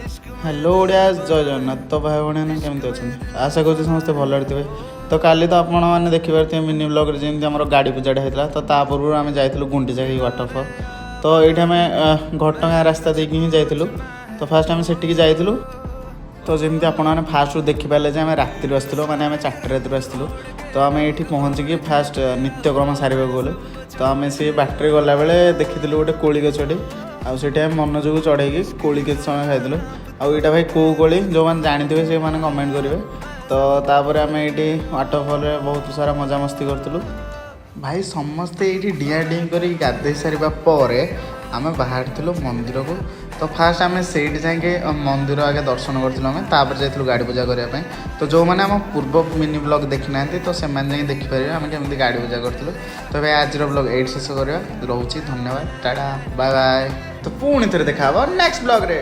Hello Odia, ଜୟ ଜଗନ୍ନାଥ। ତ ଭାଇ ଭଉଣୀମାନେ, କେମିତି ଅଛନ୍ତି? ଆଶା କରୁଛି ସମସ୍ତେ ଭଲରେ ଥିବେ। ତ କାଲି ତ ଆପଣମାନେ ଦେଖିପାରୁଥିବେ ମିନି ବ୍ଲଗ୍ରେ, ଯେମିତି ଆମର ଗାଡ଼ି ପୂଜାଟା ହେଇଥିଲା। ତ ତା ପୂର୍ବରୁ ଆମେ ଯାଇଥିଲୁ ଗୁଣ୍ଡିଚାଘାଇ ୱାଟରଫଲ୍। ତ ଏଇଠି ଆମେ ଘଟଗାଁ ରାସ୍ତା ଦେଇକି ହିଁ ଯାଇଥିଲୁ। ତ ଫାଷ୍ଟ ଆମେ ସେଠିକି ଯାଇଥିଲୁ। ତ ଯେମିତି ଆପଣମାନେ ଫାଷ୍ଟରୁ ଦେଖିପାରିଲେ ଯେ ଆମେ ରାତିରୁ ଆସିଥିଲୁ, ମାନେ ଆମେ 4ଟା ରାତିରୁ ଆସିଥିଲୁ। ତ ଆମେ ଏଇଠି ପହଞ୍ଚିକି ଫାଷ୍ଟ ନିତ୍ୟକର୍ମ ସାରିବାକୁ ଗଲୁ। ତ ଆମେ ସେ ବାଟରେ ଗଲାବେଳେ ଦେଖିଥିଲୁ ଗୋଟେ କୋଳି ଗଛଟି ଆଉ ସେଠି ଆମେ ମନୋଜକୁ ଚଢ଼େଇକି କୋଳି କେତେ ସମୟ ଖାଇଥିଲୁ। ଆଉ ଏଇଟା ଭାଇ କେଉଁ କୋଳି, ଯେଉଁମାନେ ଜାଣିଥିବେ ସେମାନେ କମେଣ୍ଟ କରିବେ। ତ ତାପରେ ଆମେ ଏଇଠି ୱାଟରଫଲ୍ରେ ବହୁତ ସାରା ମଜାମସ୍ତି କରିଥିଲୁ। ଭାଇ ସମସ୍ତେ ଏଇଠି ଡିଆଁ ଡିଇଁ କରିକି ଗାଧେଇ ସାରିବା ପରେ ଆମେ ବାହାରିଥିଲୁ ମନ୍ଦିରକୁ। ତ ଫାଷ୍ଟ ଆମେ ସେଇଠି ଯାଇକି ମନ୍ଦିର ଆଗେ ଦର୍ଶନ କରିଥିଲୁ ଆମେ। ତାପରେ ଯାଇଥିଲୁ ଗାଡ଼ି ପୂଜା କରିବା ପାଇଁ। ତ ଯେଉଁମାନେ ଆମ ପୂର୍ବ ମିନି ବ୍ଲଗ୍ ଦେଖିନାହାନ୍ତି, ତ ସେମାନେ ଯାଇକି ଦେଖିପାରିବେ ଆମେ କେମିତି ଗାଡ଼ି ପୂଜା କରିଥିଲୁ। ତ ଏବେ ଆଜିର ବ୍ଲଗ୍ ଏଇଠି ଶେଷ କରିବା। ରହୁଛି, ଧନ୍ୟବାଦ, ଟାଟା, ବାଏ ବାଏ। ତ ପୁଣି ଥରେ ଦେଖା ହେବ ନେକ୍ସଟ ବ୍ଲଗ୍ରେ।